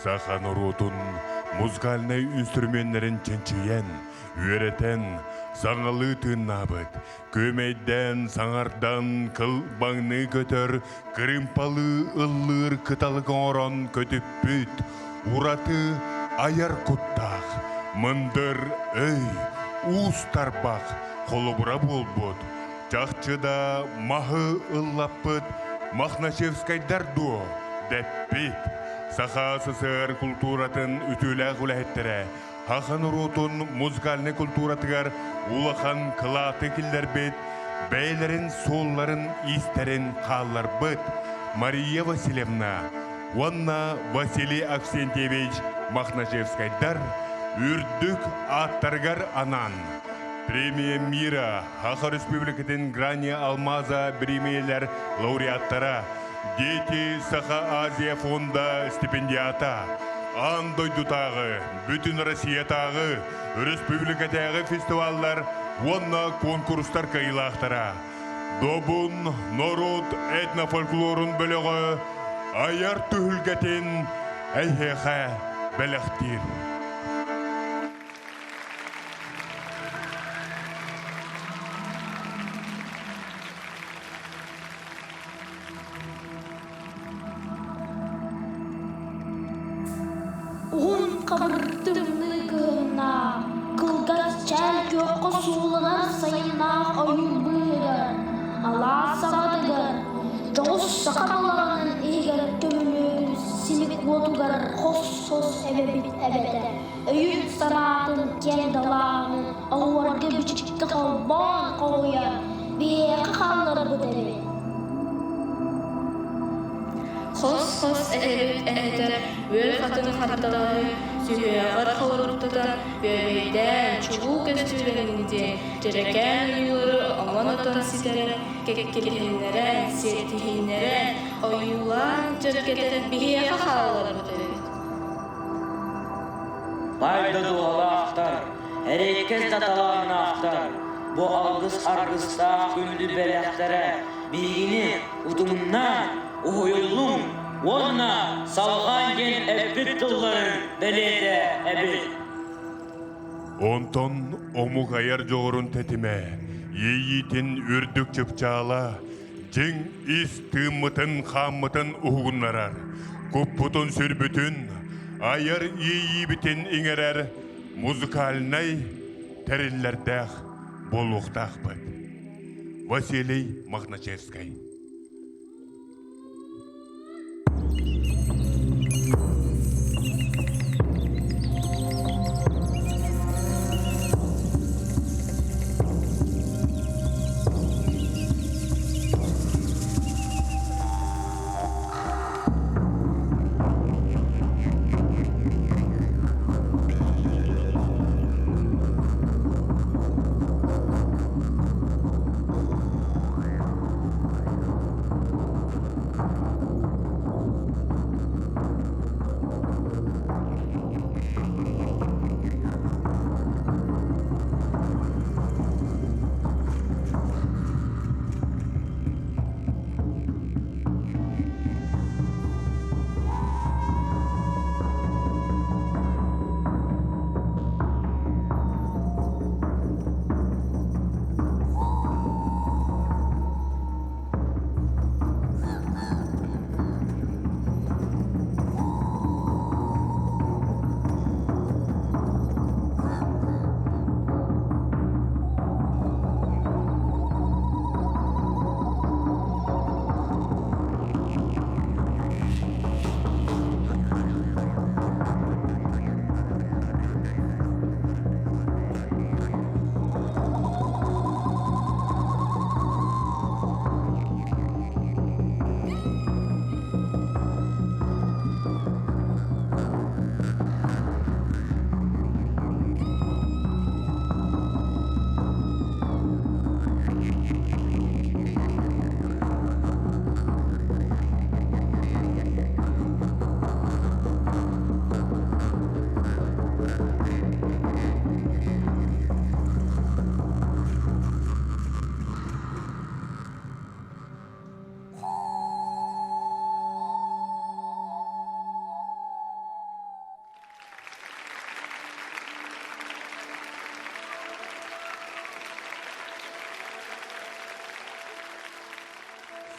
Саха норуотун музыкальнай инструменнэрин чинчийэн, үөрэтэн, саҥалыы тыыннаабыт, күөмэйдээн, саҥардан, кылбаҥныы көтөр, кырыымпалыы ыллыыр кыталык оҥорон көтүппүт, ураты айар куттаах, мындыр өй, уус тарбах холобура буолбут, чахчы да маһы ыллаппыт Мохначевскайдар дуо дэппит. Саха СССР култууратын үтүөлээх үлэһиттэрэ саха норуотун музыкальнай культуратыгар улахан кылааты киллэрбит, бэйэлэрин суолларын-иистэрин хаалларбыт Мария Васильевна уонна Василий Авксентьевич Мохначевскайдар үрдүк ааттарыгар анаан Премия мира Саха Республикатын Грани Алмаза премиялар лауреаттара Дети Саха Азия фонда стипендиата аан дойдутааҕы, бүтүн Россиятааҕы, өрөспүүбүлүкэтээҕи фестиваллар уонна куонкурустар кыайыылаахтара. Добун норуот этнофольклорун бөлөҕө айар түһүлгэтин эйиэхэ бэлэхтиир. Уһун хабыр тымныы кыһыннаах, кылгас чээл күөххэ сууланар сайыннаах ойуур быыһыгар, алаас саҕатыгар, дьоҕус саха балаҕанын иһигэр көмүлүөгүн симик уотугар хос-хос эбэбит эбэтэ, өйүн-санаатын киэҥ далааһынын оһуорга бичиккэ холбоон хоһуйан, биһиэхэ хаалларбыт эбит. Хос-хос эһэбит эһэтэ үөл хатын ханталаһыы сүһүөҕэр холоруктатан, бүөбэйдээн, чулуу көстүүлэниҥ диэн дьэрэкээн ойуулары оҥон-отон ситэрэн, кэккилиһиннэрэн, сиэттиһиннэрэн, ойуулаан дьэргэтэн биһиэхэ хаалларбыт эбит. Бай да дууһалаахтар, эрэйкэс да талааннаахтар, бу алгыс аргыстаах күндү бэлэхтэрэ биһигини утумнаан, уһуйуллуҥ уонна салҕаан диэн эппит тылларын бэлиэтэ эбит. Онтон омук айар дьоҕурун тэтимэ, иэйиитин үрдүк чыпчаала, дьиҥ ис тыыммытын-хааммытын уһугуннарар, куппутун-сүрбүтүн, айар иэйиибитин иҥэрэр музыкальнай тэриллэрдээх буолуохтаахпыт. Василий Мохначевскай.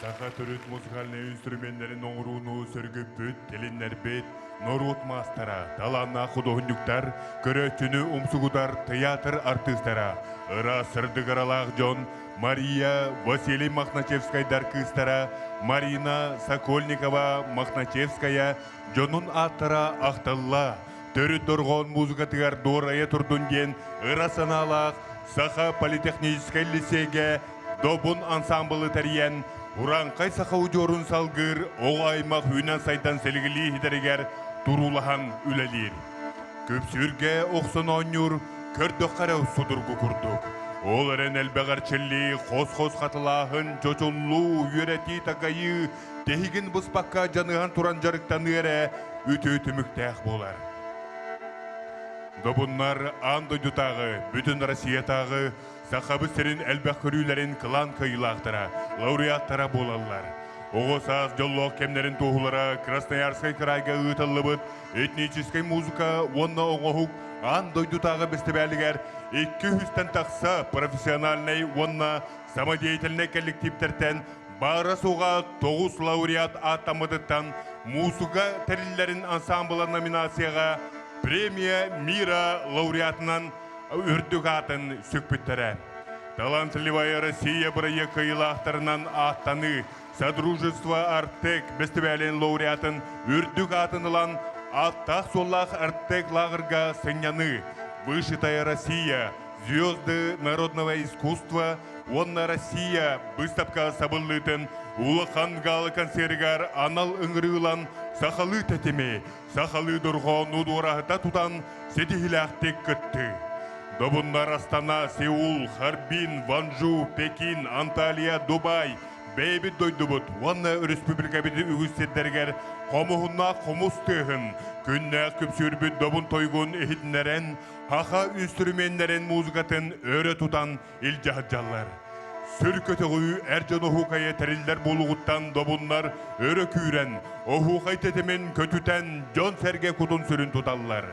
Саха төрүт музыкальнай инструменнарын оҥорууну сөргүппүт, тилиннэрбит норуот маастара, талааннаах худуоһунньуктар, көрөөччүнү умсугутар тыйаатыр артыыстара, ыраас сырдык ыралаах дьон Мария, Василий Мохначевскайдар кыыстара Марина Сокольникова Мохначевская дьонун ааттара ахтылла, төрүт дорҕоон музыкатыгар дуорайа турдун диэн ыра санаалаах Саха политехническай лицейгэ Добун ансаамбылы тэрийэн, урааҥхай саха удьуорун салгыыр оҕо аймах үүнэн-сайдан силигилии иһитэригэр туруулаһан үлэлиир. Күпсүүргэ охсон оонньуур, көрдөххө эрэ судургу курдук. Ол эрэн элбэх эрчиллии, хос-хос хатылааһын, чочуллуу, үөрэтии-такайыы, тэһигин быспакка дьаныһан туран дьарыктаныы эрэ үтүө түмүктээх буолар. Добуннар аан дойдутааҕы, бүтүн Россиятааҕы Сахабыт сирин элбэх көрүүлэрин кылаан кыайыылаахтара, лауреаттара буолаллар. Оҕо саас дьоллоох кэмнэрин туоһулара Красноярскай кыраайга ыытыллыбыт этническэй музыка уонна оҥоһук аан дойдутааҕы бэстибээлигэр 200-тэн тахса профессиональнай уонна самодеятельнай коллективтэртэн баара-суоҕа 9 лауреат ааттаммытыттан муусука тэриллэрин ансаамбыла номинацияҕа премия мира лауреатынан үрдүк аатын сүкпүттэрэ. Талантливая Россия бырайыак кыайыылаахтарынан ааттаныы Содружество Артек бэстибээлин лауреатын үрдүк аатын ылан ааттаах-суоллаах Артек лааҕырга сынньаныы Вышитая Россия, Звезды народного искусства уонна Россия быыстапка сабыллыытын улахан гала-концерыгар анал ыҥырыылан сахалыы тэтими сахалыы дорҕоону дуораһыта тутан ситиһилээхтик кыттыы. Добуннар Астана, Сеул, Харбин, Ванжу, Пекин, Анталия, Дубай, бэйэбит дойдубут уонна өрөспүүбүлүкэбит үгүс сирдэригэр хомуһуннаах хомус тыаһын, күннээх күпсүүрбүт добун тойгун иһитиннэрэн, саха инструменнэрин музыкатын өрө тутан илдьэ сылдьаллар. Сүр көтөҕүү эр дьон оһуокайа тэриллэр буолуоҕуттан добуннар өрө күүрэн, оһуохай тэтимин көтүтэн дьон-сэргэ кутун-сүрүн туталлар.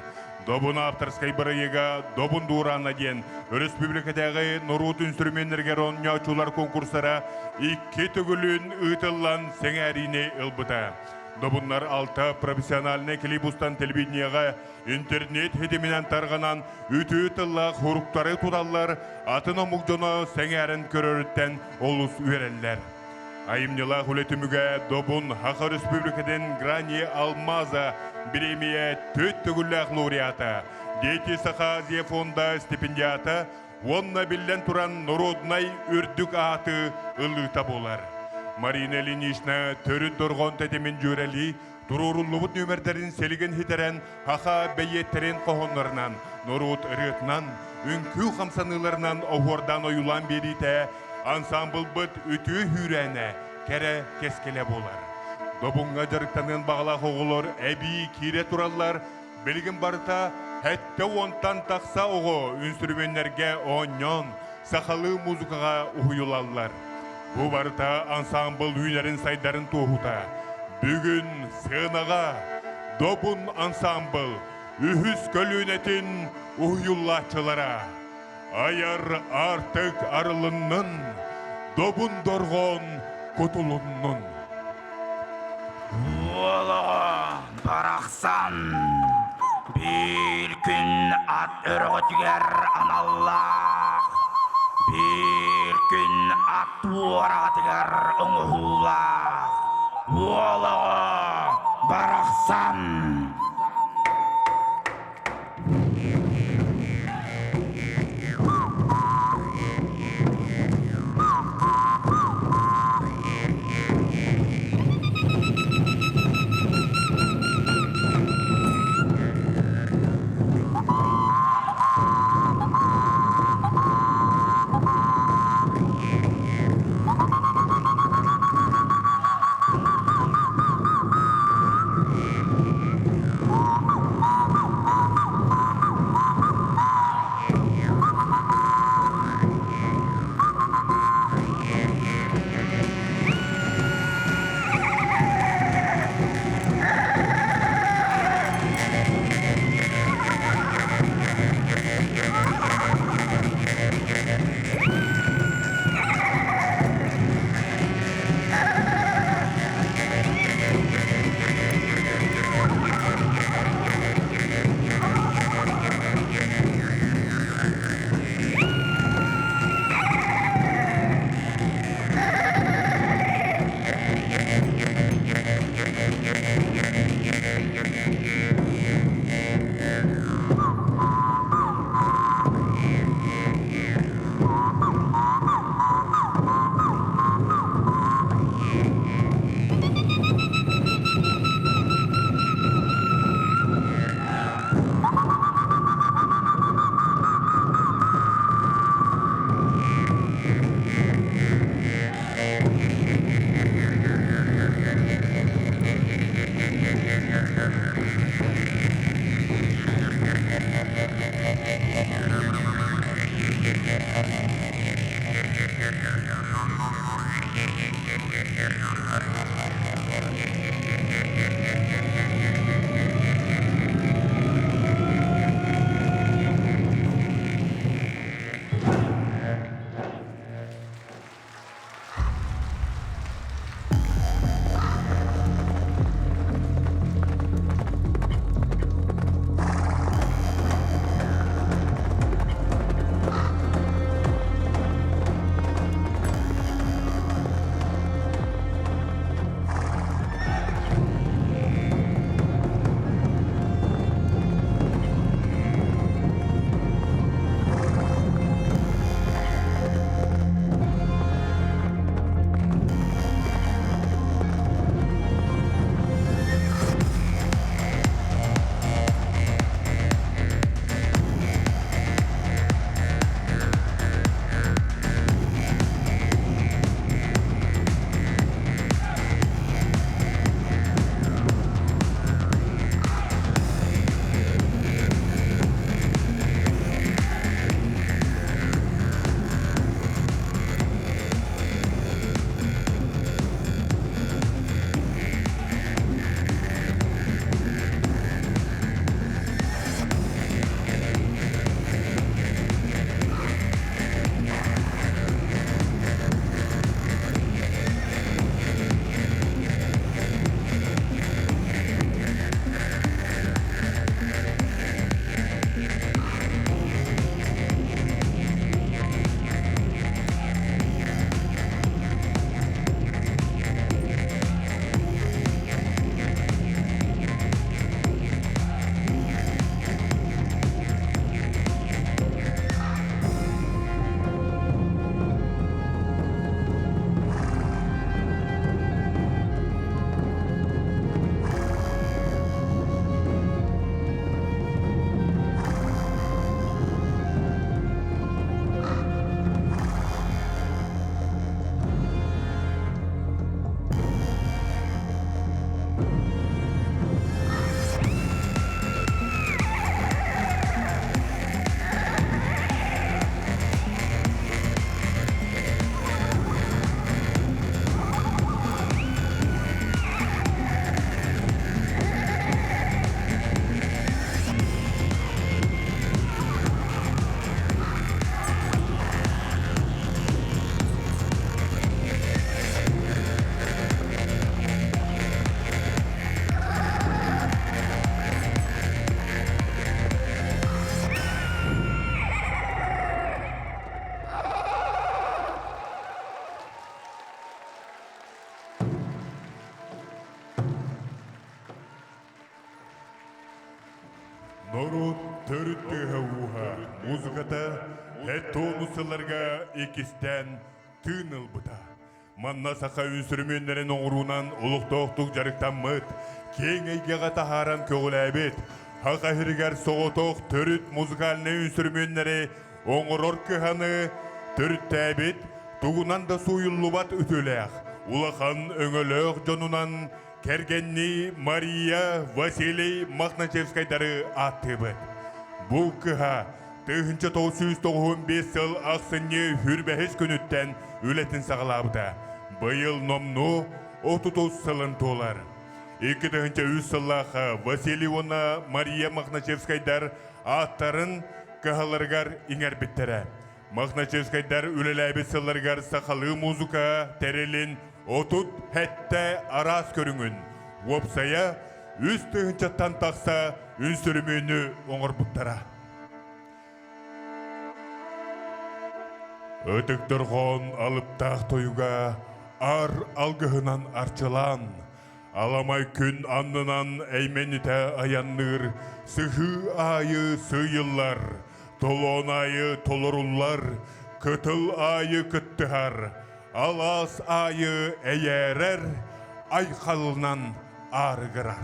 Добун авторскай бырайыага Добун Дуораана диэн өрөспүүбүлүкэтээҕи норуот инструменнэригэр оонньооччулар конкурстара икки төгүлүн ыытыллан сэҥээриини ылбыта. Добуннар алта профессиональнай клип устан телевидениеҕэ интернет ситиминэн тарҕанан үтүө тыллаах суруктары туталлар, атын омук дьоно сэҥээрэн көрөрүттэн олус үөрэллэр. Айымньылаах үлэ түмүгэ Добун Саха Республикатын Грани Алмаза бириэмийэ төрт төгүллээх лауреата, Дети Саха Азия фонда стипендиата уонна биллэн туран норуодунай үрдүк ааты ылыыта буолар. Марина Ильинична төрүт дорҕоон тэтимин дьүөрэлии туруоруллубут нүөмэрдэрин силигин ситэрэн саха бэйиэттэрин хоһооннорунан, норуот ырыатынан, үҥкүү хамсаныыларынан оһуордаан ойуулаан биэриитэ ансаамбылбыт үтүө сүүрээнэ, кэрэ кэскилэ буолар. Добуҥҥа дьарыктаныан баҕалаах оҕолор эбии киирэ тураллар, билигин барыта 70-тан тахса оҕо үнсүрүмүөннэргэ оонньоон, сахалыы музыкаҕа уһуйулаллар. Бу барыта ансаамбыл үүнэрин-сайдарын туоһута. Бүгүн сыанаҕа Добун ансаамбыл үһүс көлүөнэтин уһуйуллааччылара айар аартык арылыннын, добун дорҕоон кутулуннун. Уолоҕо барахсан биир күн ат өрөҕөтүгэр аналлаах, биир күн ат туораҕатыгар оҥоһуулаах уолоҕо барахсан. Норуот төрүт тыаһа-ууһа музыката эт-туону сылларга иккистээн тыын ылбыта. Манна саха үстүрүмүөннэрин оҥоруунан олохтоохтук дьарыктаммыт, киэҥ эйгэҕэ таһааран көҕүлээбит, Саха сиригэр соҕотох төрүт музыкальнай үстүрүмүөннэри оҥорор кыһаны төрүттээбит, тугунан да сууйуллубат үтүөлээх, улахан өҥөлөөх дьонунан кэргэннии Мария Василий Мохначевскайдары ааттыыбыт. Бу кыһа 1995 сыл ахсынньы хүрбэһис күнүттэн үлэтин саҕалаабыта. Быйыл номнуо 30 сылын туолар. 2003 сыллаахха Василий уонна Мария Мохначевскайдар ааттарын кыһаларыгар иҥэрбиттэрэ. Мохначевскайдар үлэлээбит сылларыгар сахалыы музыка тэрилин 37 араас көрүҥүн, уопсайа 3 тыһыынчаттан тахса үстүрүмүөнү оҥорбуттара. Ытык дорҕоон алыптаах тойуга ар алгыһынан арчылаан, аламай күн аннынан эймэнитэ айанныыр сыһыы аайы сыыйыллар, толоон аайы толоруллар, кытыл аайы кыттыһар, алаас аайы эйээрэр, айхалынан аарыгырар.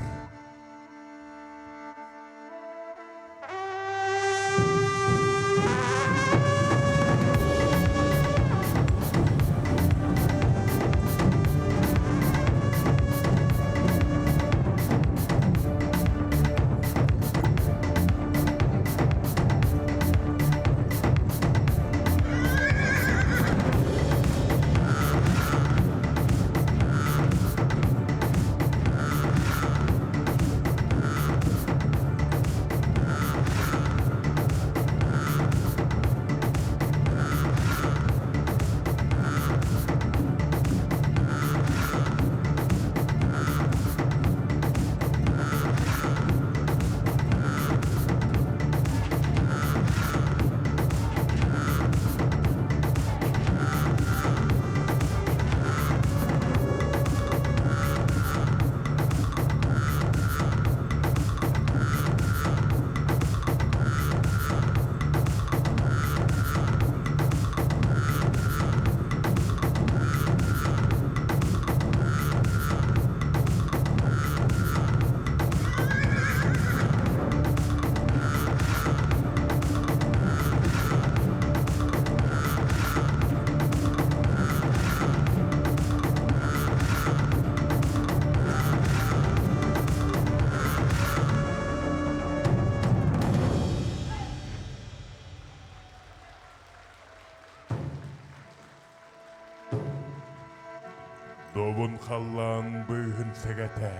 Добун халлаан быыһын сэгэтэ,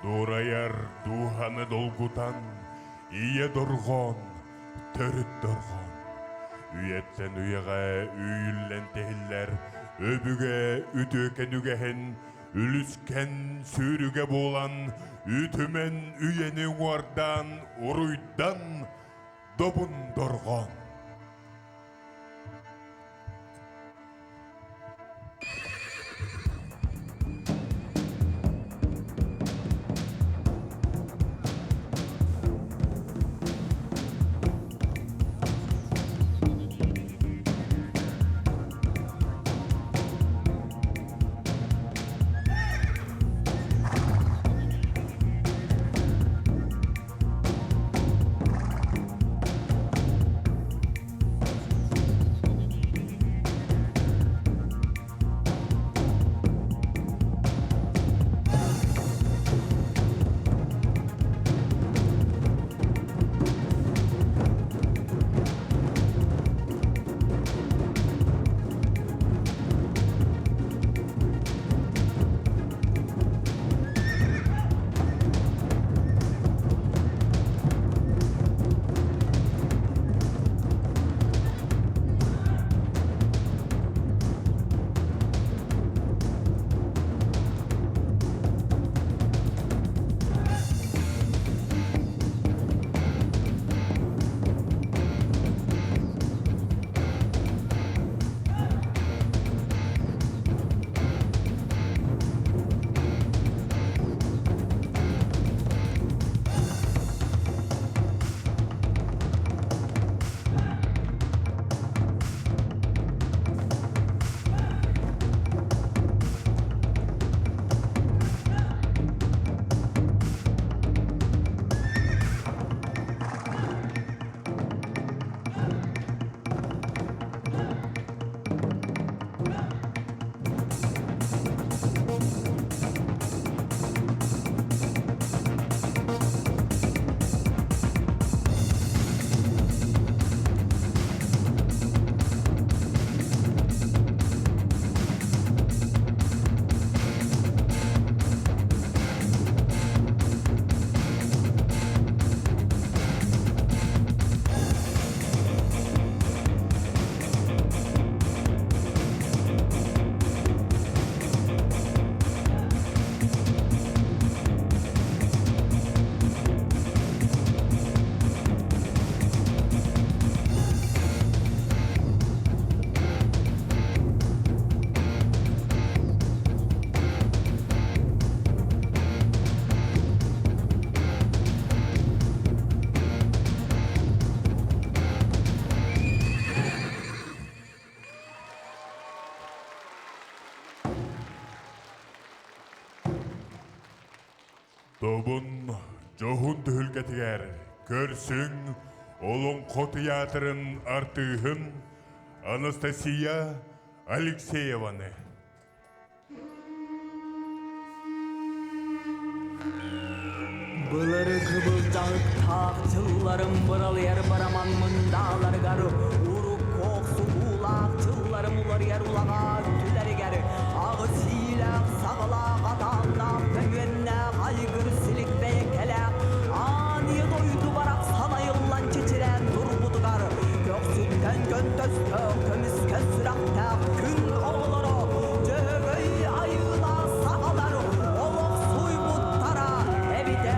дуурайар дууһаны долгутан, ийэ дорҕоон, төрүт дорҕоон. Үйэттэн үйэҕэ үүйүллэн тэһиллэр өбүгэ үтүөкэн үгэһин үлүскэн сүүрүгэ буолан, үтүмэн үйэни уҥуордаан уруйдан добун дорҕоон. Тобун дьоһун түһүлгэтигэр көрсүҥ Олоҥхо тыйаатырын артыыһын Анастасия Алексееваны. Былыргы былдьаһыктаах дьылларым быралыйар бараман мындааларыгар урукку охсуһуулаах дьылларым уларыйар улаҕаа өттүлэригэр аҕыс иилээх саҕалаах атааннаах мөҥүөннээх айгыр силик бэйэкэлээх аан ийэ дойду барахсан айыллан чэчирээн турбутугар көхсүттэн көнтөстөөх көмүскэ сүрэхтээх күн оҕолоро Дьөһөгөй айыылаах сахалар олох суйбуттара эбитэ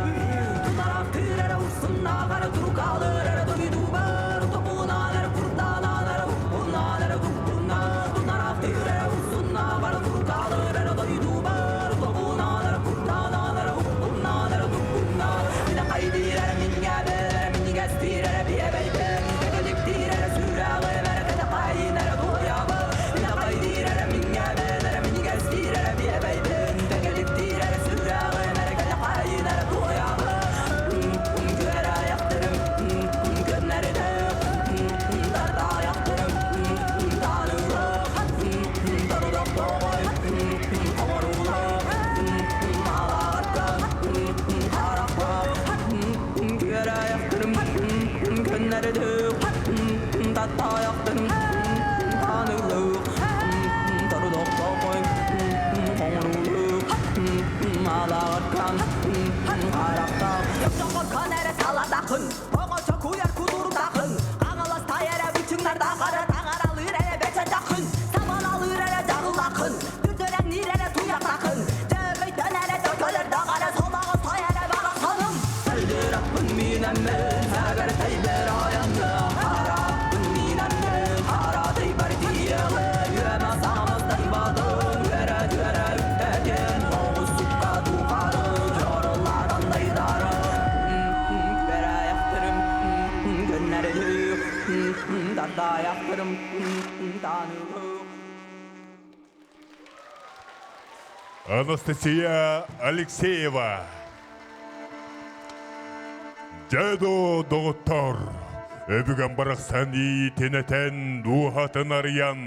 үһү. Тутараптыыр эрэ урсуннаах эрэ турукаалыыр эрэ дойдубар тобунаан эрэ курданаан эрэ укпунаан эрэ туппунаан тутараптыыр эрэ урсуннаах эрэ турукаалыыр эрэ дойдубар тобунаан эрэ курданаан эрэ укпунаан эрэ туппунаан минэхайдиир эрэ минньээбэр эрэ минньигэстиир эрэ биэбэйбэр экэликтиир эрэ сүрэҕим эрэ кэтэхайын эрэ туойабын минэхайдиир эрэ минньээбэр эрэ минньигэстиир эрэ биэбэйбэр экэликтиир эрэ сүрэҕим эрэ кэтэхайын эрэ туойабын күөрэ айахтарым көннөрүнэх тарда айахтарым таанылах торудохтоҕой оҥоруулах маалаҕарга харахпах күөрэ айахтарым көннөрүнэх татта айахтарым таанылах торудохтоҕой оҥоруулах маалаҕарга харахтаах Тоҕоркон эрэ саладахын, оҥочо куйар кутурдахын, хаҥаластай эрэ бычыҥнардаах эрэ таҥаралыыр эрэ бэчэтэхин, самалалыыр эрэ дьаҕыллахын, түрдүрэҥниир эрэ туйахтахын, дьөбөйтөн эрэ дьөкөлөрдөөх эрэ солоҕостой эрэ барахсаным. Сылдыраппын миинэммин, сэгэртэйбэр айанным, хараппын миинэммин, харатыйбар тиийэҕин, үөмэ самастайбатын, үөрэ-үөрэ үктэтин, оҕус сукка тухарын, дьорулларан дайдарын, Күөрэ-айахтарым көннөрүлүк, тардайахтарым таанылык. Анастасия Алексеева. Дьэ доҕоттор, өбүгэм барахсан иитин этэн, дууһатын арыйан,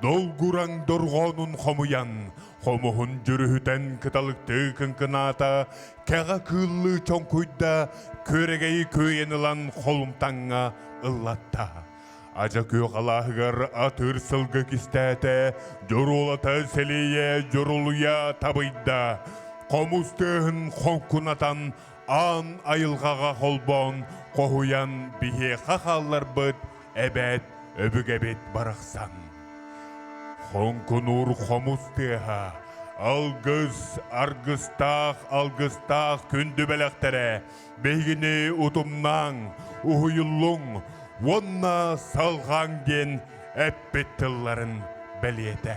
долгураҥ дорҕоонун хомуйан, хомуһун дьүрүһүтэн кыталыктыы кыҥкынаата, кэҕэ кыыллыы чоҥкуйда, күөрэгэйи күөйэн ылан холумтаҥҥа ыллатта. Ажа күөх алааһыгар атыыр сылгы кистээтэ, дьоруолата сэлиэйэ дьорулуйа табыйда. Хомус тыаһын хоҥкунатан, аан айылҕаҕа холбоон, хоһуйан биһиэхэ хаалларбыт эбээт өбүгэбит барахсан. Хоҥкунуур хомус тыаһа, алгыс, аргыстаах, алгыстаах күндү бэлэхтэрэ биһигини утумнааҥ, уһуйуллуҥ уонна салҕааҥ диэн эппит тылларын бэлиэтэ.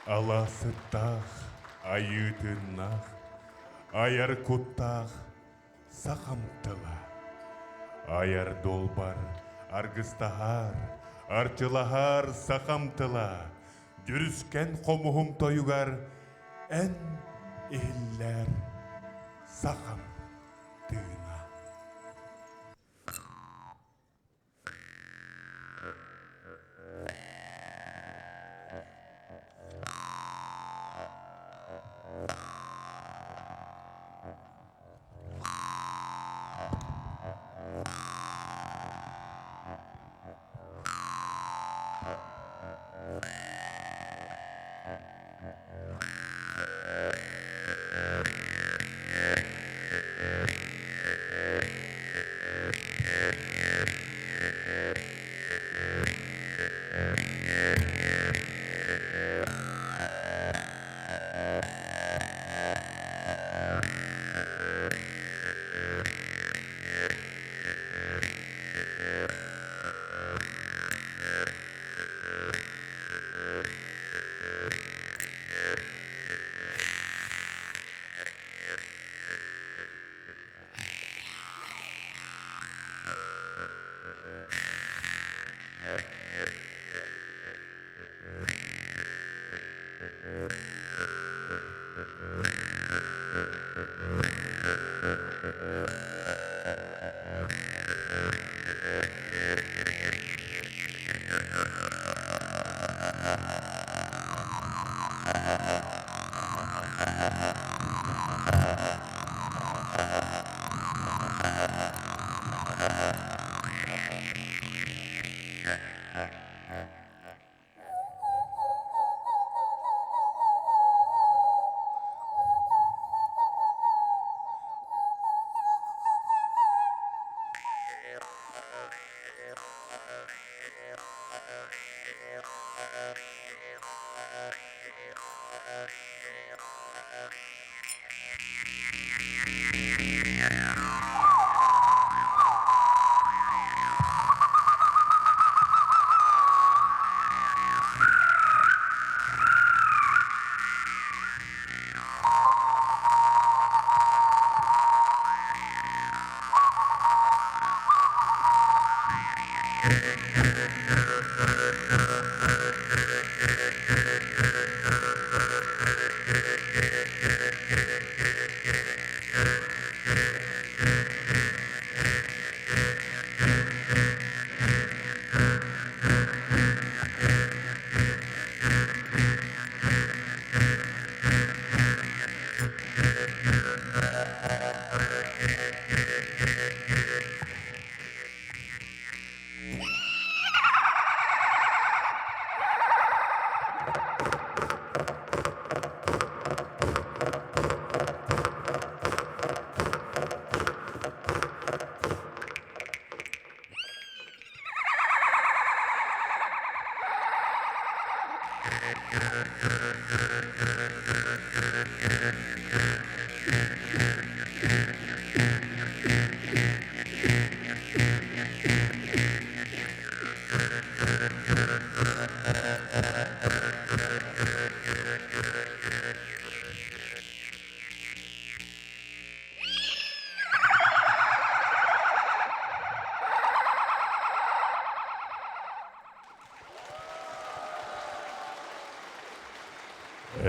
Ала сыттаах, айыы тыыннаах, айар куттаах сахам тыла. Айар долбар, аргыстаһаар, арчылаһаар сахам тыла, дьүрүскэн хомуһум тойугар эн иһиллээр сахам тыына.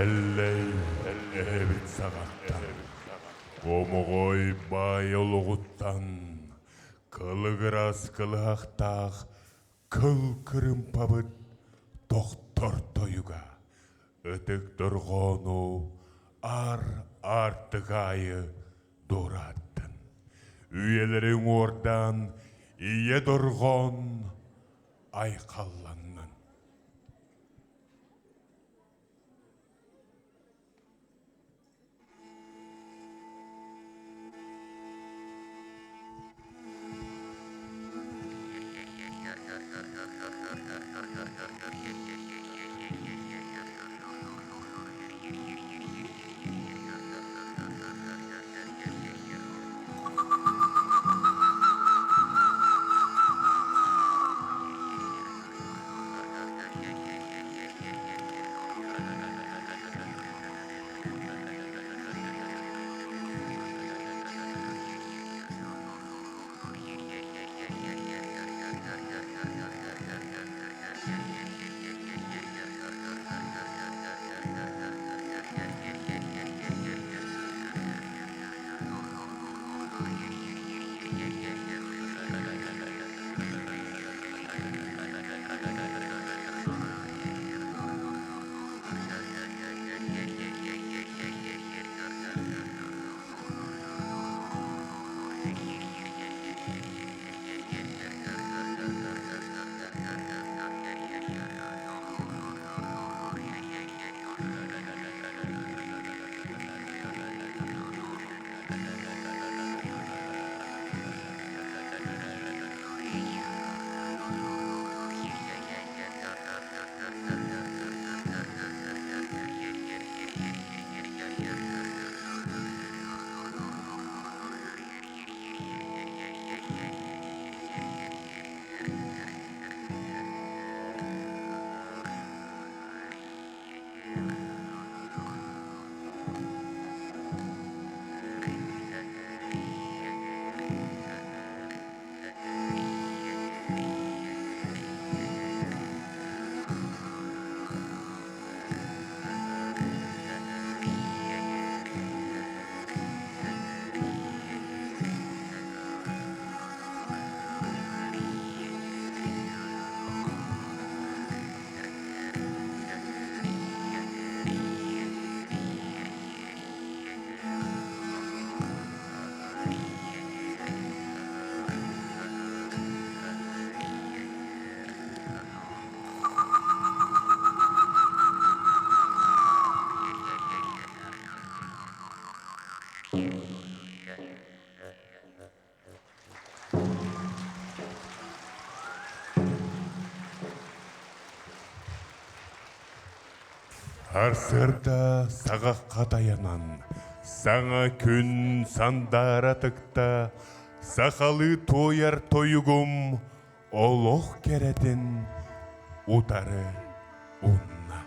Эллэй эһэбит саҕаттан, Омоҕой баай олоҕуттан, кылыгырас кылыһахтаах кыл кырыымпабыт тохтор тойуга, ытык дорҕоону аар аартык аайы дуорааттын. Үйэлэри уҥуордаан ийэ дорҕоон айхалланнын. Сарсыарда саҕахха тайанан, саҥа күн сандаара тыкта, сахалыы туойар тойугум олох кэрэтин утары унна.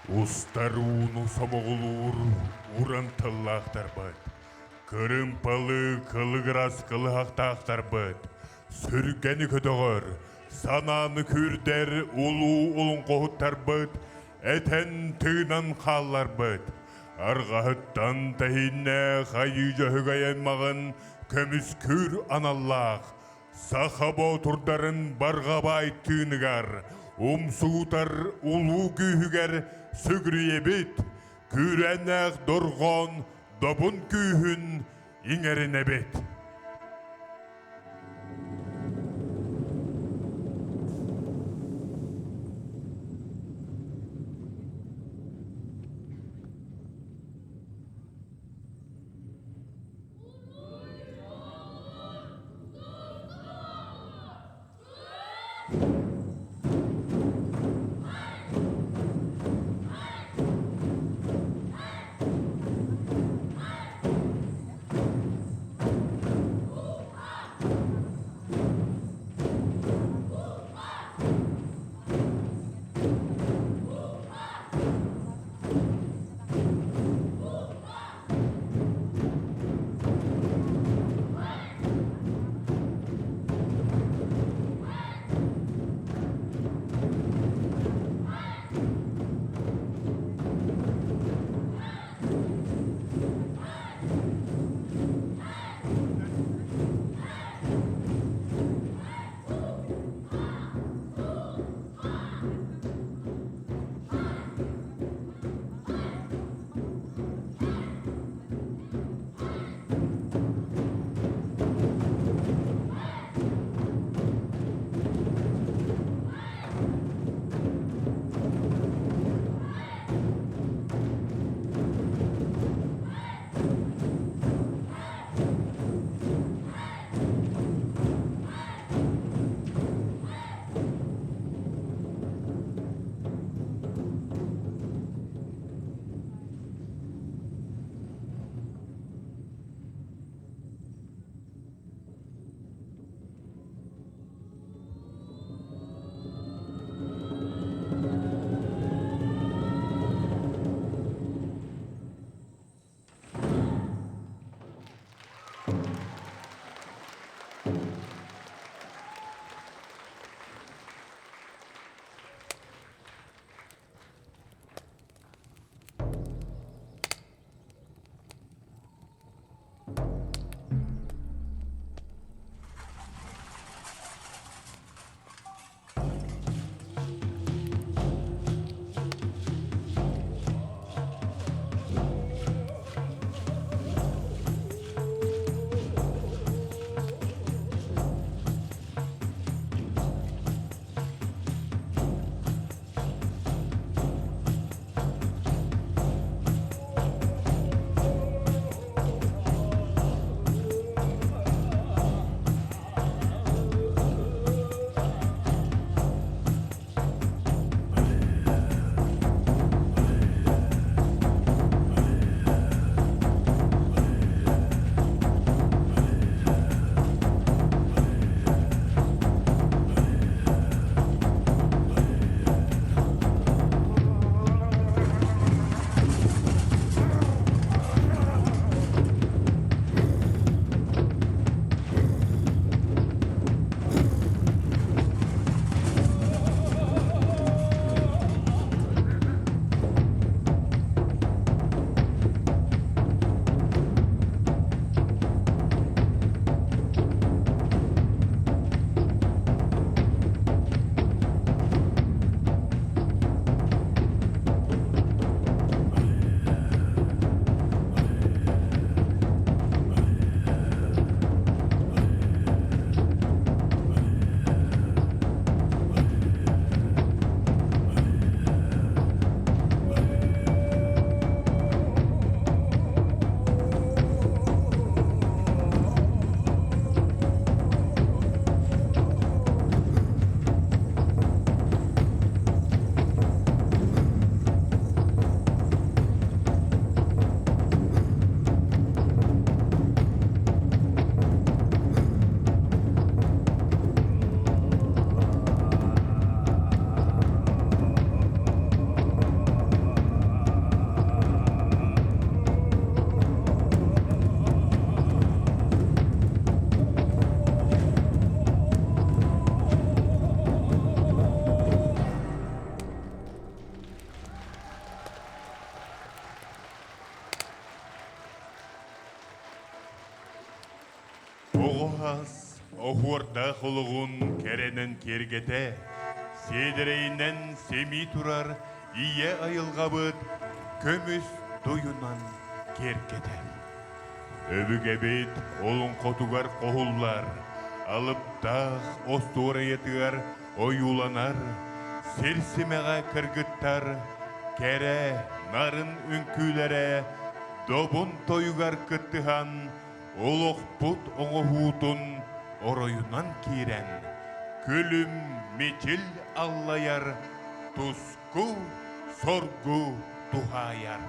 Устар ууну сомоҕолуур уран тыллаахтарбыт, кырыымпалы кылыгырас кылыһахтаахтарбыт, сүргэни көтөҕөр, санааны күүрдэр улуу олоҥхоһуттарбыт этэн-тыынан хаалларбыт, арҕаһыттан тэһииннээх айыы дьөһөгөй аймаҕын көмүскүүр аналлаах Саха боотурдарын барҕабаай тыыныгар, умсугутар улуу күүһүгэр сүгүрүйэбит, күүрээннээх дорҕоон добун күүһүн иҥэринэбит. Оҕо ас оһуордаах олоҕун кэрэнэн киэргэтэ, сиэдэрэйинэн симии турар ийэ айылҕабыт көмүс дуйунан киэргэтэр. Өбүгэбит олоҥхотугар хоһуллар, алыптаах остуоруйатыгар ойууланар, сир симэҕэ кыргыттар кэрэ, нарын үҥкүүлэрэ добун тойугар кыттыһан олохпут оҥоһуутун оройунан киирэн, күлүм мичил аллайар туску соргу туһаайар.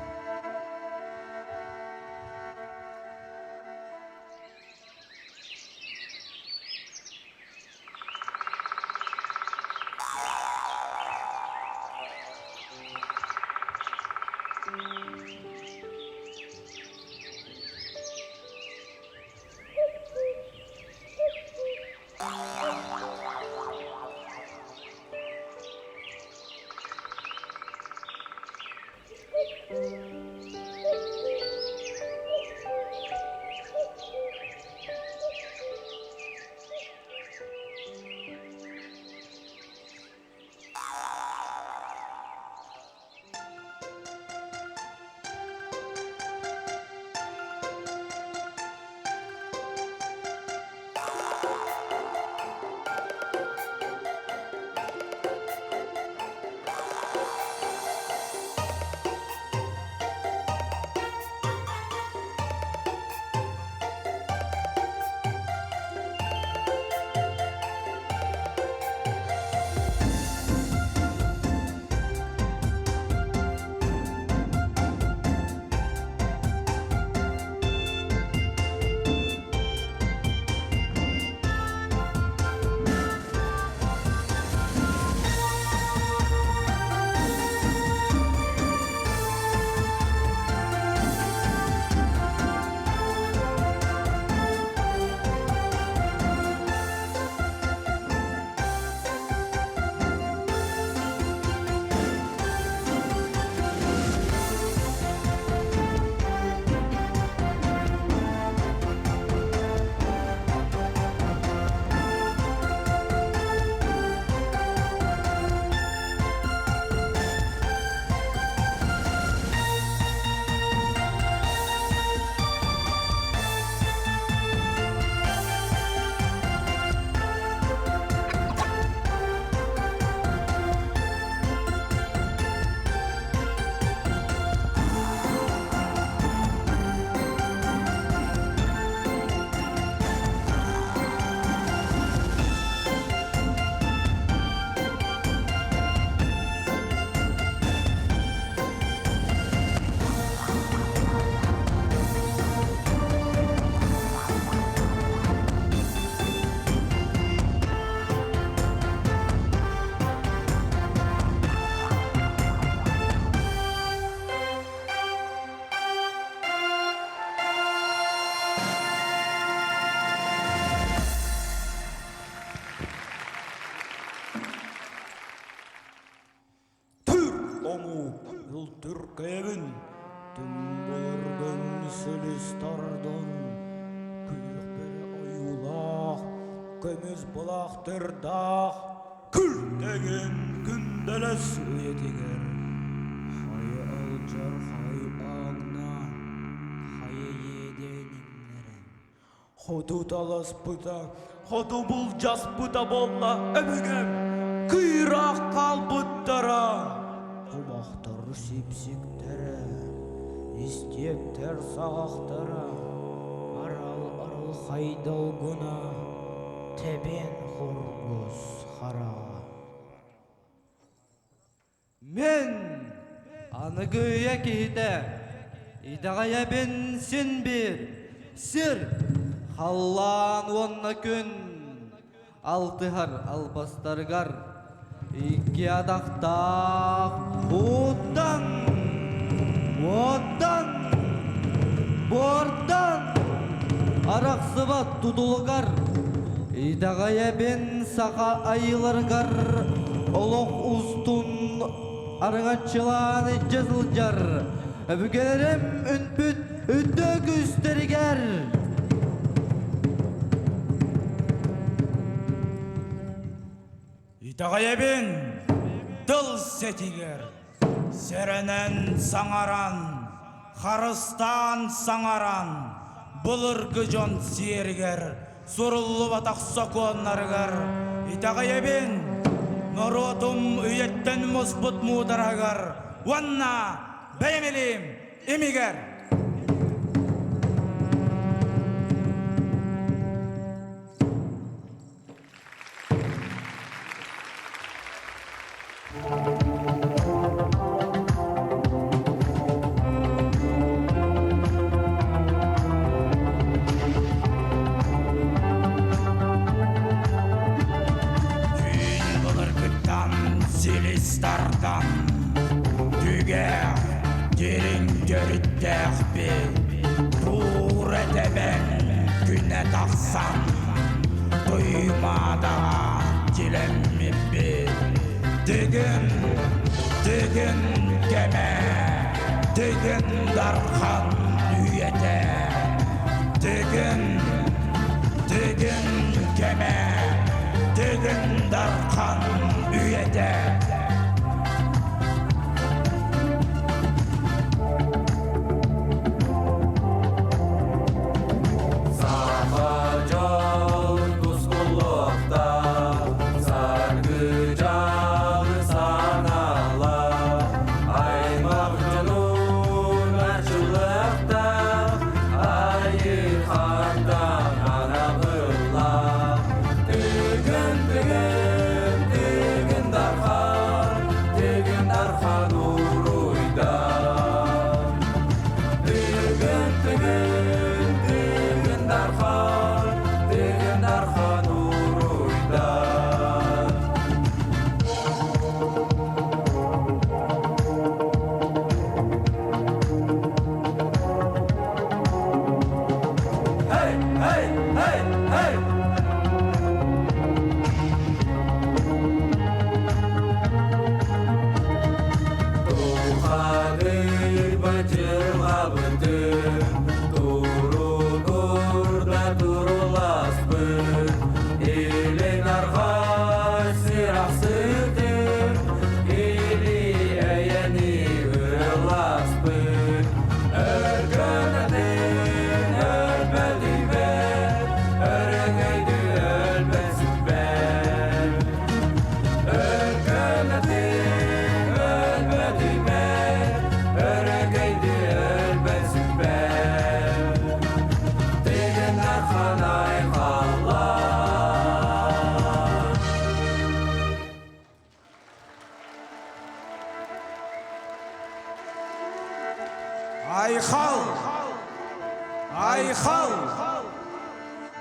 Түр омук үлтүркэйэбин, түҥ былыргын силис тардан, күөх бөрө ойуулаах, көмүс былаахтырдаах, күлтэгин күндэлэс үйэтигэр хайа алдьархай ааҥна, хайа иэдээн иҥнэрэн, Хоту таласпыта, хоту былдьаспыта буолла өбүгэм, кыыраах хаалбыттара. Кумахтар сипсиктэрэ, истиэптэр саҕахтара, арал арылхай долгуна, тэбиэн хоргус хараҕа. Мин аныгы үйэ киһитэ итэҕэйэбин син биир сир, халлаан уонна күн алтыһар албастарыгар икки атахтаах ууттан, уоттан, буортан арахсыбат тутулугар итэҕэйэбин саха айыыларыгар олох устун араҥаччылаан илдьэ сылдьар өбүгэлэрим үнпүт үрдүк үстэригэр. Итэҕэйэбин тыл сэтигэр, сэрэнэн саҥаран, харыстаан саҥаран, былыргы дьон сиэригэр суруллубатах сокуоннарыгар итэҕэйэбин, норуотум үйэттэн муспут муудараһыгар уонна бэйэм илиим имигэр. Түүн былыргыттан силис тардан, түгэх дириҥ төрүттээхпит, туур этэбэн күнэ тахсан, Туймаадаҕа дьилэммиппит. Дыгын, дыгын кэмэ, дыгын дархан үйэтэ. Дыгын, дыгын кэмэ, дыгын дархан үйэтэ. Саха дьол тускулуохтаах, саргы дьалы санаалаах, аймах дьонун арчылыахтаах, айыы-хантан анабыллаах. Тыгын, тыгын, тыгын дархан, тыгын дархан уруйдан. Тыгын, тыгын, тыгын дархан, тыгын дархан уруйдан. Hey, hey, hey, hey! Тухадыр бачылабытын, туругурда туруласпыт, илин арҕаа сир ахсытын, или эйэни ыласпыт. Өркөн атын өлбөдүйбэт, өрөгөйдү өлбөт сүппэт. Өркөн атын өлбөдүйбэт, өрөгөйдү өлбөт сүппэт. Тыгын Дархан айхаллаа. Айхал! Айхал!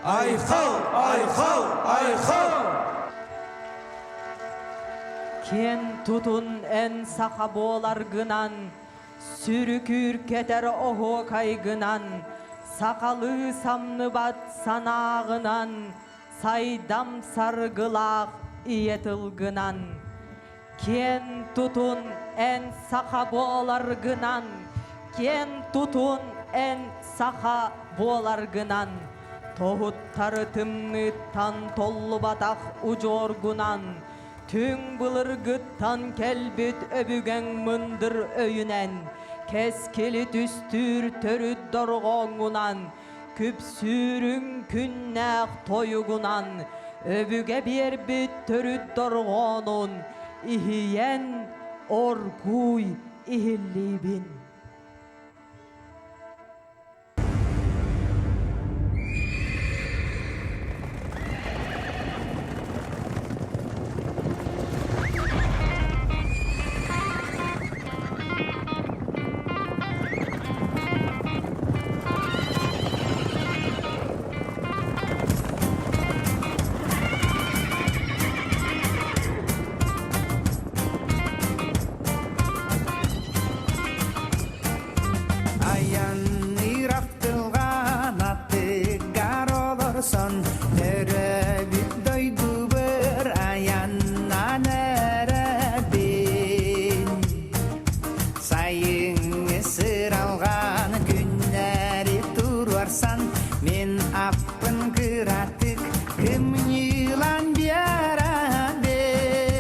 Айхал! Айхал! Айхал! Киэн тутун эн саха буоларгынан, сүрүкүүр кэтэр оһуокайгынан, сахалыы самныбат санааҕынан, сайдам саргылаах ийэ тылгынан. Киэн тутун эн саха буоларгынан, киэн тутун эн саха буоларгынан, тоһуттары тымныыттан толлубатах удьуоргунан, түҥ былыргыттан кэлбит өбүгэҥ мындыр өйүнэн, кэскили түстүүр төрүт дорҕооҥҥунан, күпсүүрүҥ күннээх тойугунан, өбүгэ биэрбит төрүт дорҕоонун иһийэн оргууй иһиллиибин. Айанныыр ахтылҕан аттыгар олорсон төрөөбүт дойдубар айаннаан эрэбин. Сайыҥҥы сыралҕан күннэри туруорсан мин аппын кыратык кымньыылан биэрэбин.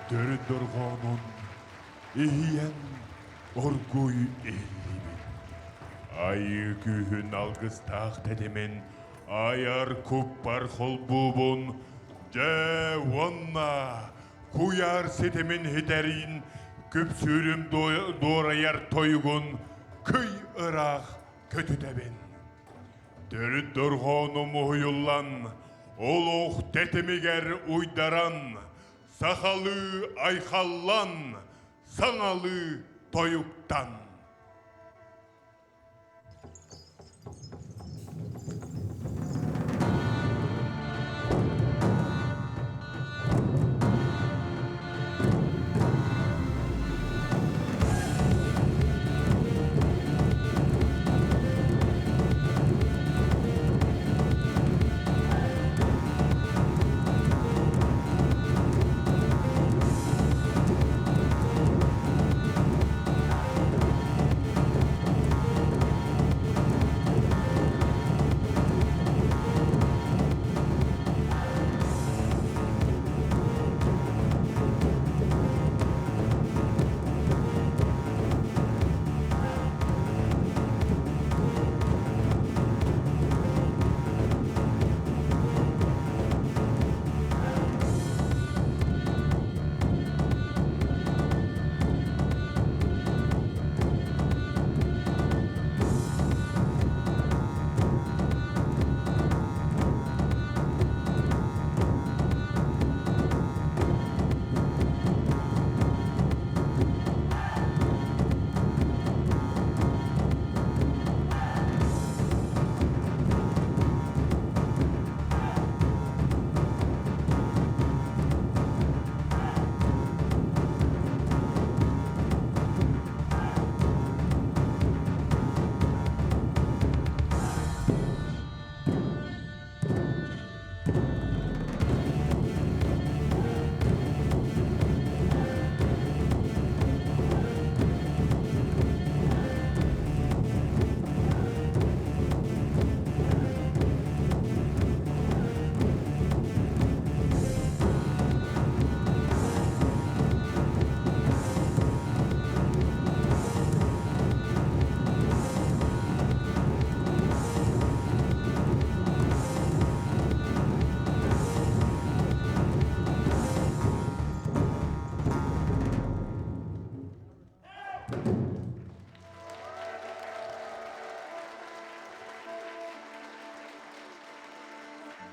Төрүт дорҕоонун иһийэн оргууй иһиллиибит. Айыы күүһүн алгыстаах тэтимин айар куппар холбуубун, дьэ уонна куйаар ситимин хитэриин күпсүүрүм дуорайар тойугун кый ыраах көтүтэбин. Төрүт дорҕоонум уһуйуллан, олох тэтимигэр уйдаран, сахалыы айхаллан, саҥалыы тойуктан.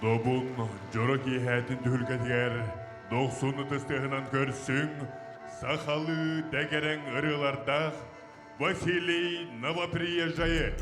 Добун дьоро киэһээтин түһүлгэтигэр дохсун ытыс тыаһынан көрсүҥ, сахалыы дэгэрэҥ ырыалардаах Василий Новоприезжайы.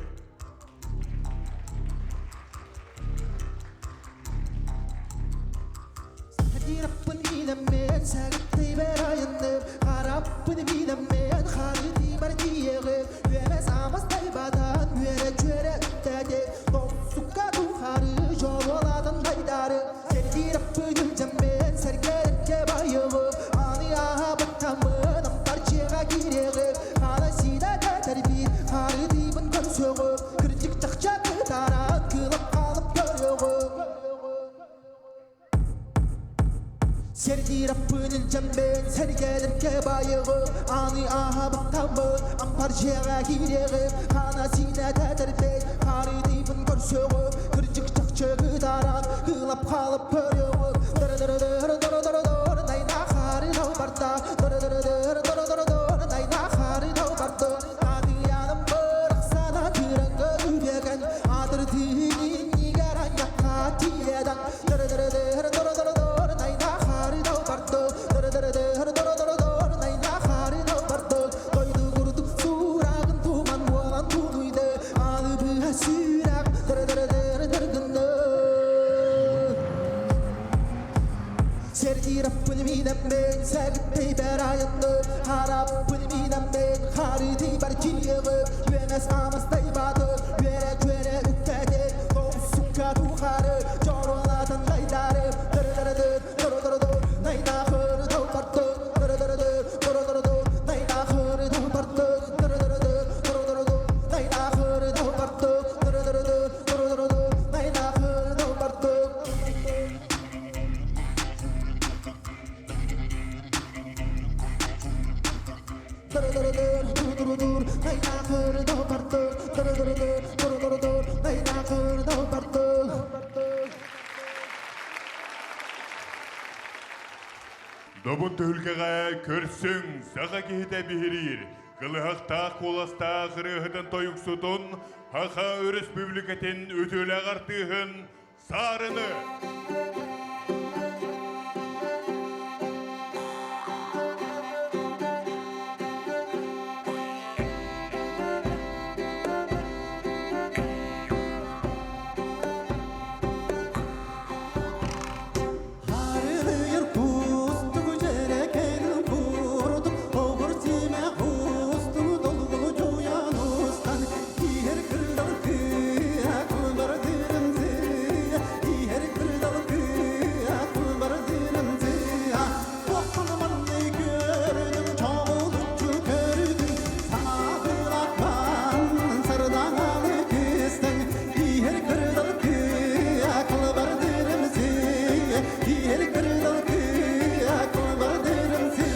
Сэрдиираппын илдьэммин сэргэлэргэ байыгым Аны аһабыттаммын ампар дьиэҕэ киириэҕим Хаана сиинэ тэтэрбит харытыйбын көрсөҕүм Кырдьык чахчы кытаран кыылап хаалып көрөҕүм Дыры-дыры-дыры-дыры-дыры найна хары барда Дыры-дыры-дыры-дыры-дыры найна хары барда Адыяным бырақсана тыраңғы үреген Адыр тиинин нигаран якка тиедан Дыры-дыры-дыры-дыры-дыры найна хары барды Дыры-дыры-дыры-дыры-дыры найна хары барды Дойду курдук сурагын туман буолан тунуйды Алы быһа сүрэх дыры-дыры-дыры-дыргынны Сэрдиираппын минэммин сэгиттей бэр айынны Хараппын минэммин харыты бар кириэҕим Үөмэс амастай баты үөрэ-күөрэ үктэтин Тоҕусукка тухары дьоруолатын дайдары Дыры-дыры-дыр, дыры-дыры-дыр, найнахыры барды Дыры-дыры-дыр, дыры-дыры-дыр, найнахыры барды Дыры-дыры-дыр, дыры-дыры-дыр, найнахыры барды Дыры-дыры-дыр, дыры-дыры-дыр, найнахыры барды. Добун түһүлгэҕэ көрсүҥ, саха киһитэ биһириир, кылыһахтаах куоластаах ырыаһытын тойуксутун, Саха Өрөспүүбүлүкэтин үтүөлээх артыыһын Саарыны! Харылыыр кустугу дьэрэкээн курдук, оҕур симэх устугу долгулу дьуйан устан, иһэр кырдал кыа кулбар дырымзы, иһэр кырдал кыа кулбар дырымзы. Туоххун көрдүм, чоҕулуччу көрдүм, саҥа сардаҥалы кыстың, иһэр кырдал кыа кулбар дырымзы, иһэр кырдал кыа кулбар дырымзы.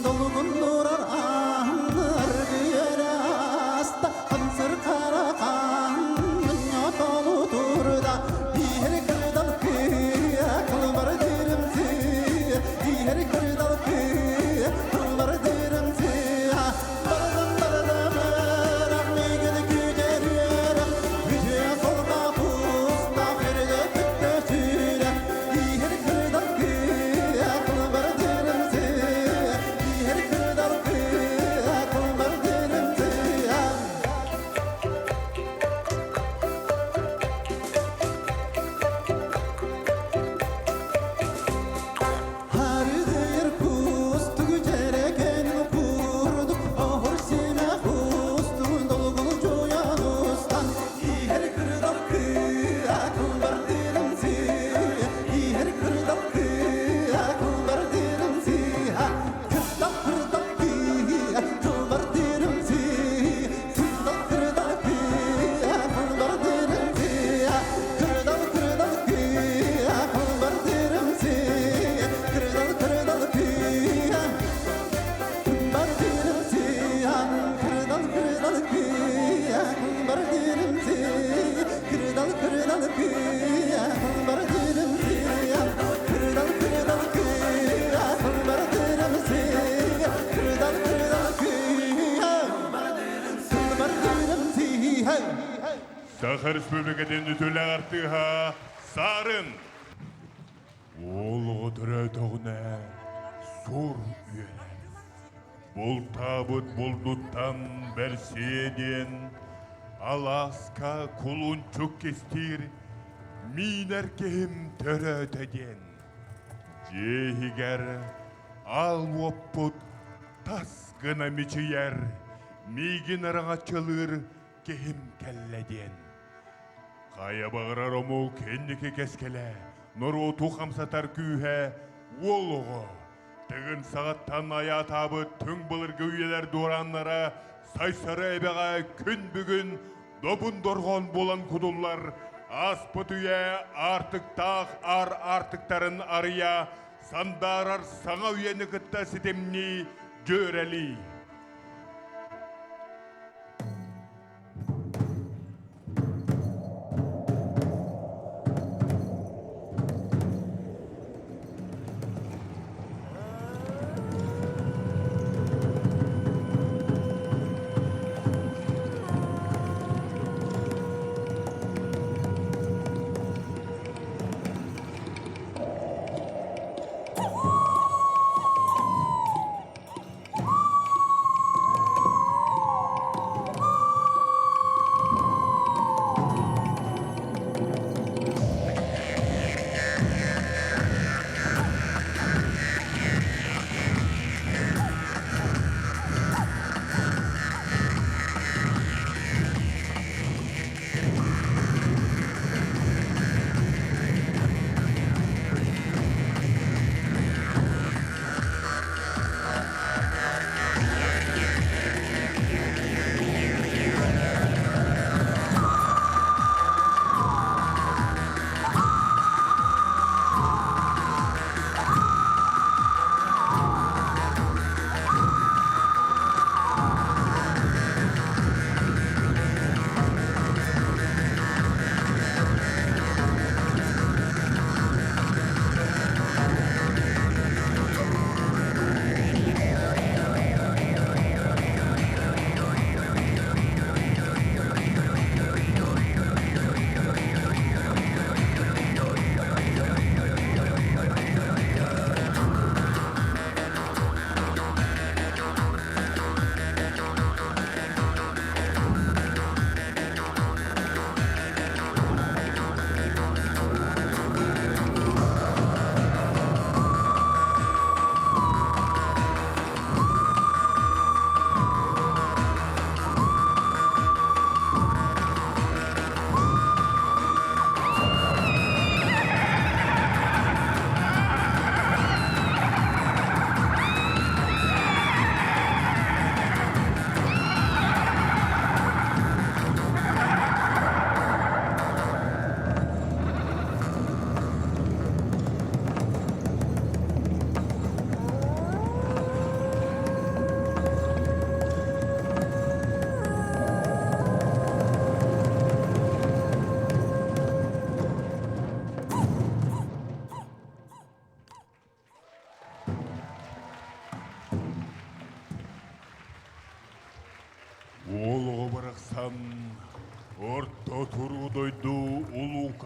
Долгуннурар ааннар аста хамсыр қара қанның турда Иһэр кырдал кыа кылбар дырымсы Иһэр кырдал кыа кылбар дырымсы Барадам барадам ырах мигин күдерүөрэх Үтүө солга туста күрдө күттө сүрэх Иһэр кырдал кыа кылбар дырымсы Иһэр кырдал кыа кылбар дырымсы Харыдыр кустугу жереген курдук, Охор симэх устугун долгун жуян устан, Иһэр кырдал кыа кылбар дырымсы, Иһэр кырдал кыа кылбар дырымсы, Кырдал кырдал кыа кылбар дырымсы, Кырдал кырдал кыа кылбар дырымсы, Кырдал кырдал кыа кылбар дырымсы, Кырдал кырдал кыа кылбар дырымсы, Кырдал кырдал кыа кылбар дырымсы, Кырдал кырдал кыа кылбар дырымсы, Кырдал кырдал кыа кылбар дырымсы, Кырдал кырдал кыа кылбар дырымсы. Саха Республикатын үтүөлээх артыыһа Саарын! Уол оҕо төрөөтөҕүнэ сур үөрэр. Бултаабыт булдуттан бэрсиэ диэн алааска кулунчук кистиир миинэр киһим төрөөтө диэн. Дьиэ иһигэр аал уоппут тас гына мичийэр, миигин араҥаччылыыр киһим кэллэ диэн. Хайа баҕарар омук инники кэскилэ, норуоту хамсатар күүһэ уол оҕо. Тыгын саҕаттан айаатаабыт түҥ былыргы үйэлэр дуорааннара Сайсары эбэҕэ күн бүгүн добун дорҕоон буолан кутуллар ааспыт үйэ аартыктаах аар аартыктарын арыйа сандаарар саҥа үйэни кытта ситимнии дьүөрэлии.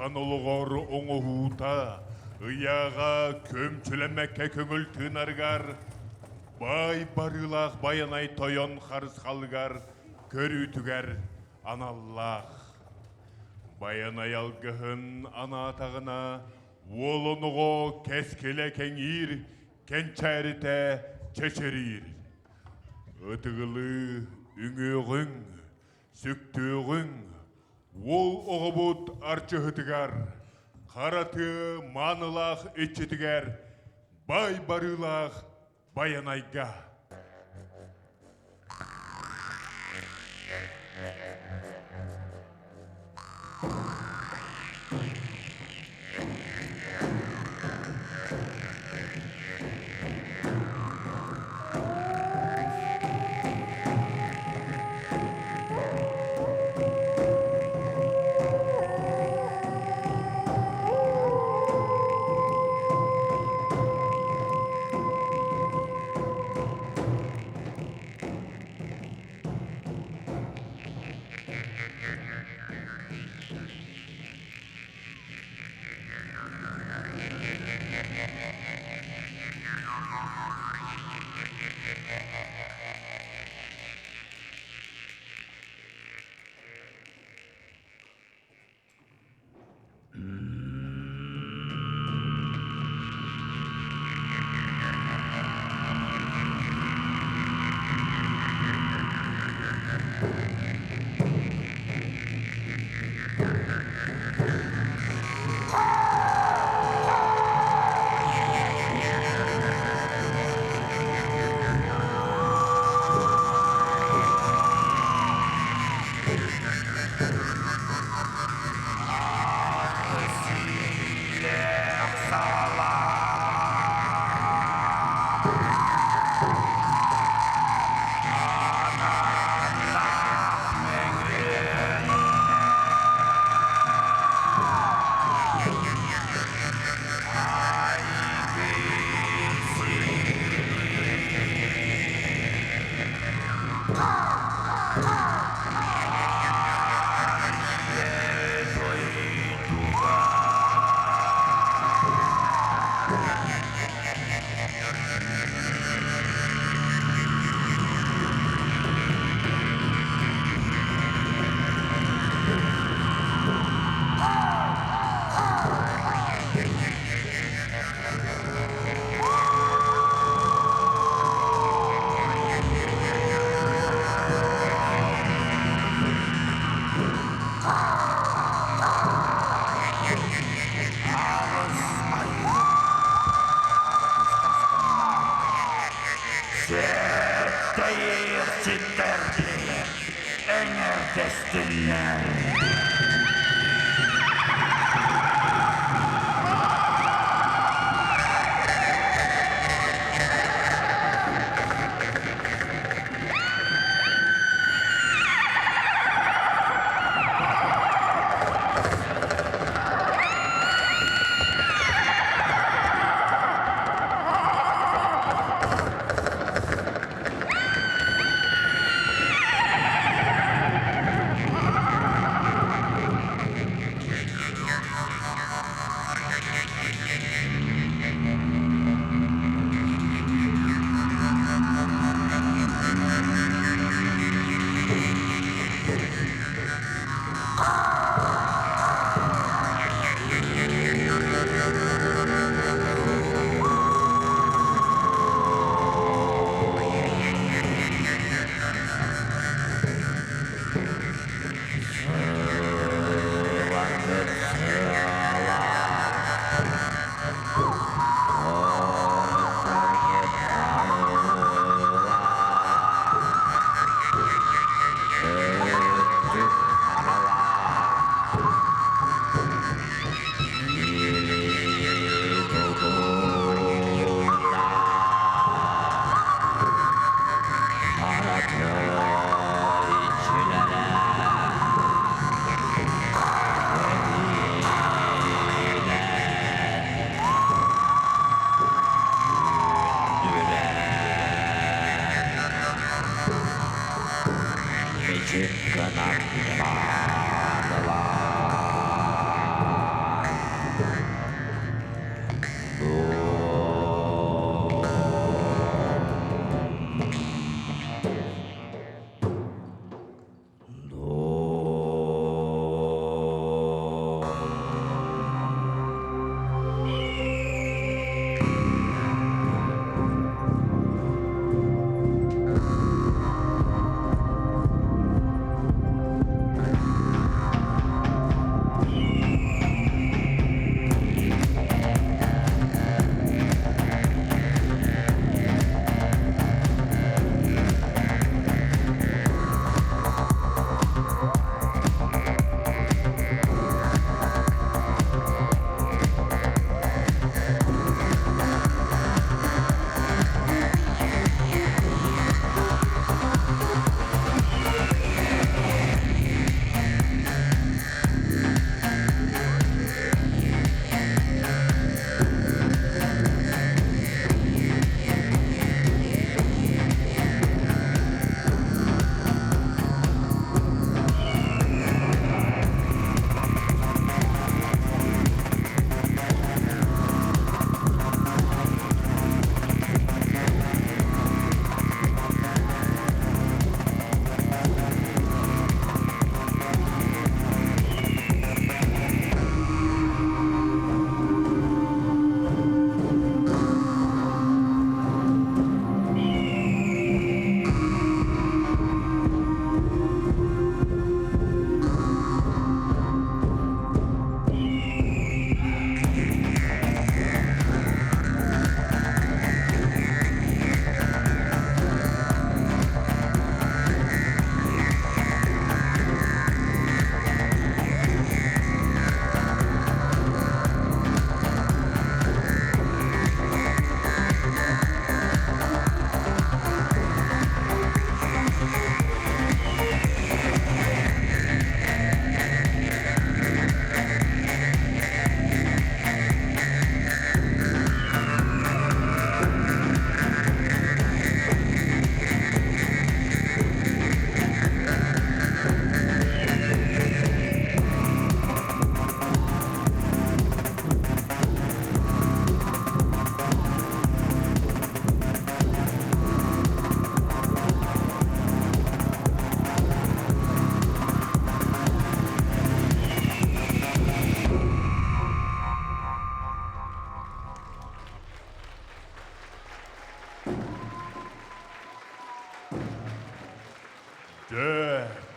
ыарахан олоҕор оҥоһуута, ыйааҕа көмчүлэммэккэ көҥүл тыынарыгар, баай барыылаах Байанай тойон харысхалыгар көрүүтүгэр аналлаах. Байанай алгыһын анаатаҕына, уолун оҕо кэскилэ кэҥиир, кэнчээритэ чэчириир. Ытыгылыы үҥүөҕүҥ, сүктүөҕүҥ, уол оҕобут арчыһытыгар, хара тыа маанылаах иччитигэр, баай барыылаах Байанайга.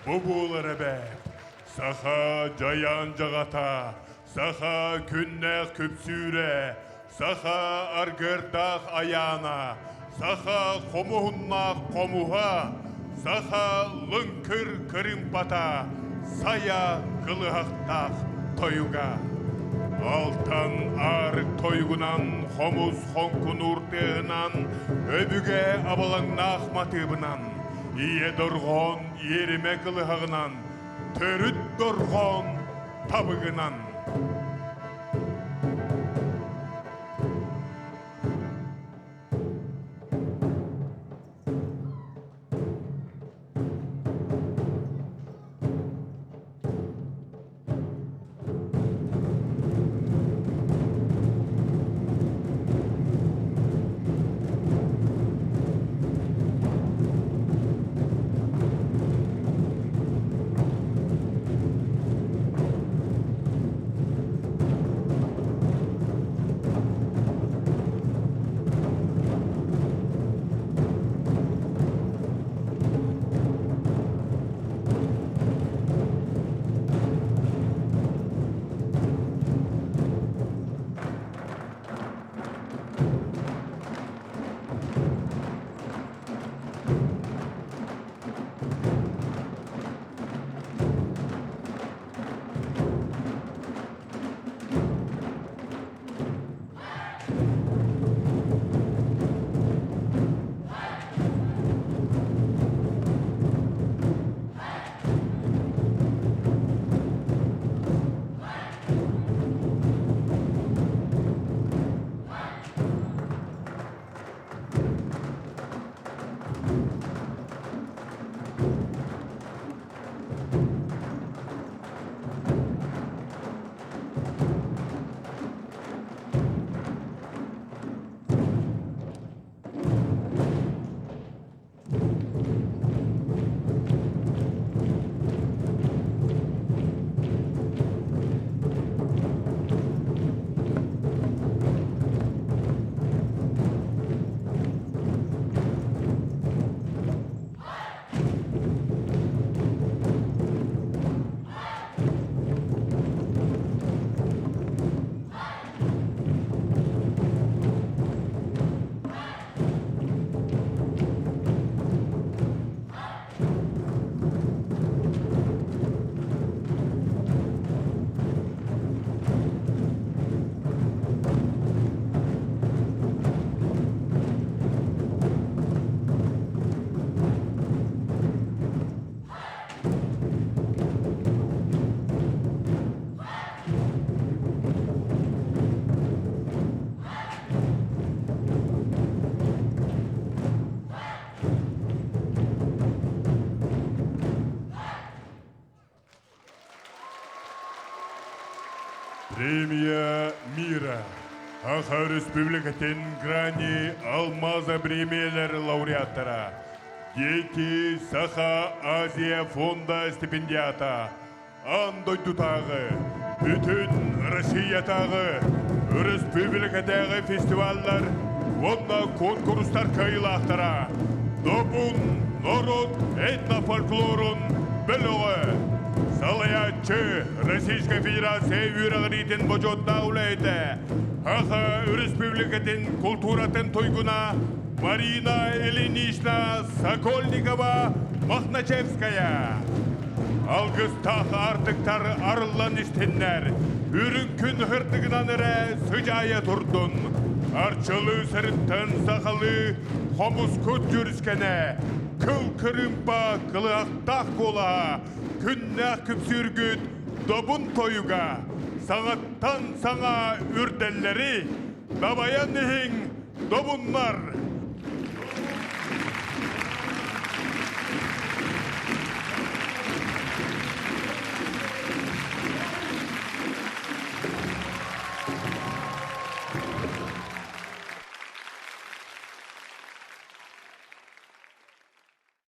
бу буолар эбээт. Саха дьайаан дьаҕата, саха күннээх күпсүүрэ, саха аргыардаах айаана, саха хомуһуннаах хомуһа, саха лыҥкыр кырыымпата, сайа кылыһахтаах тойуга. Алтан аарык тойугунан, хомус хоҥкунуур тыаһынан, өбүгэ абылаҥнаах матыыбынан, ийэ дорҕоон иэримэ кылыһаҕынан, төрүт дорҕоон табыгынан. Премия мира. Саха Республикатын Грани Алмаза премиялар лауреаттара. Дети Саха Азия фонда стипендиата. Аан дойдутааҕы, бүтүн Россиятааҕы, өрөспүүбүлүкэтээҕи фестиваллар уонна куонкурустар кыайыылаахтара Добун норуот этнофольклорун бөлөҕө салайааччы Российскай Федерация үөрэҕириитин бочуоттаах үлэһитэ Саха Өрөспүүбүлүкэтин култууратын туйгуна Марина Ильинична Сокольникова Мохначевская. Алгыстаах аартыктар арыллан истиннэр, үрүҥ күн сырдыгынан эрэ сыдьаайа турдун. Арчылыы сырыттан сахалыы хомускут дьүрүскэнэ, кыл кырыымпа кылыһахтаах куолаһа, күннээх күпсүүргүт добун тойуга, саҥаттан саҥа үрдэллэри дабайан иһиҥ, добуннар!